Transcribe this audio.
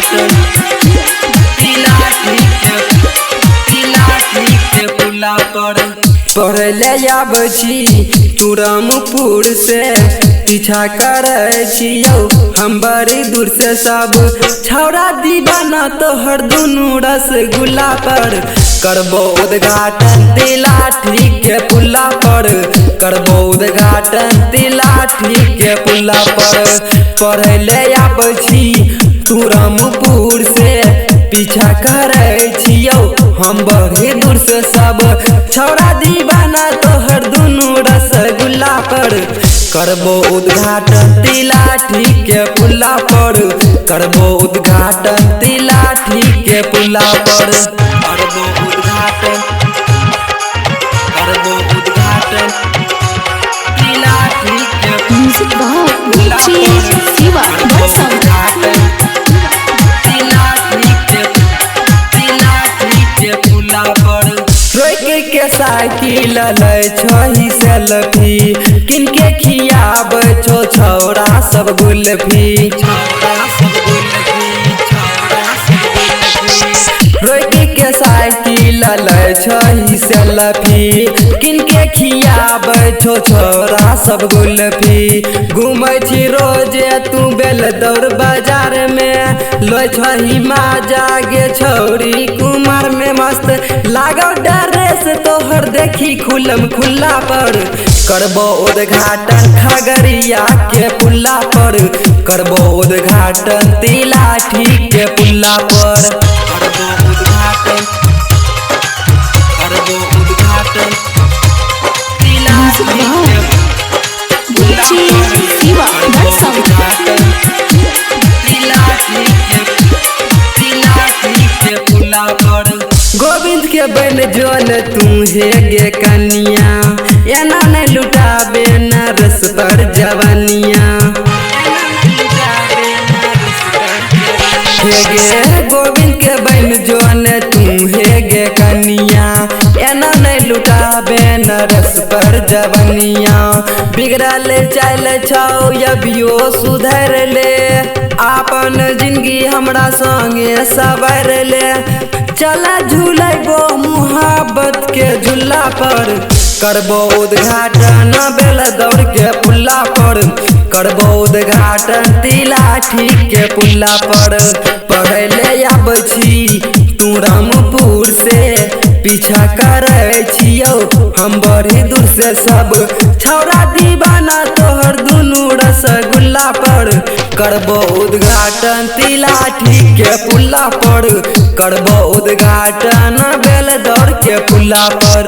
उद्घाटन तिलाठी के पुला पर। पढ़ले आबै छी तुरमपुर से, पीछा करै छियौ हम बड़ी दूर से। सब छौड़ा दीवाना तोहर दुनू रसगुल्ला पर। करबो उद्घाटन तिलाठी के पुला पर, करबो उद्घाटन तिलाठी के पुला पर। पढ़ले आबै छी तुरमपुर से, पीछा करै छियौ हम बड़ी दूर से। सब छौड़ा दीवाना तोहर दुनू रसगुल्ला पर। करबो उद्घाटन तिलाठी के पुला पर, करबो उद्घाटन तिलाठी के पुला पर। करबो उद्घाटन, करबो उद्घाटन तिलाठी के म्यूजिक बाय डीजे शिवा बसंत। उद्घाटन तिलाठी के पुला पर। रोक के साइकिल लै छही सेल्फी, किनके खियाबै छौ छौड़ा सब गुल्फी। रोक के साइकिल लै छही सेल्फी, किनके खियाबै छौ छौड़ा सब गुल्फी। घूमै छी रोजे तू बेलदौड़ बाजार में, लै छही माजा गे छौड़ी कुमार में। मस्त लागौ ड्रेस तोहर देखी खुलम खुल्ला पर। करबो उद्घाटन खगड़िया के पुला पर, करबो उद्घाटन तिलाठी के पुला पर। करबो उद्घाटन, करबो उद्घाटन तिलाठी के डीजे शिवा बसंत। तिलाठी के पुला पर। गोविंद के बन जोन तू हे गे कनिया, एना नहीं लुटाबे न रस पर जवनिया। हे गे गोविंद के बन जोन तू हे गे कनिया, एना नहीं लुटाबे न रस पर जवनिया। बिगड़ल चल छौ अभियो सुधर ले, आपन जिंदगी हमरा संगे सवर ले। चला झूलेबो मुहब्बत के झूला पर। करबो उद्घाटन बेलदौड़ के पुला पर, करबो उद्घाटन तिलाठी के पुला पर। पढ़ले आबै छी तुरमपुर से, पीछा करै छियौ हम बड़ी दूर से। सब छौड़ा दीवाना तोहर दुनू रसगुल्ला पर। करबो उद्घाटन तिलाठी के पुला पर, करबो उद्घाटन बेलदौड़ के पुला पर।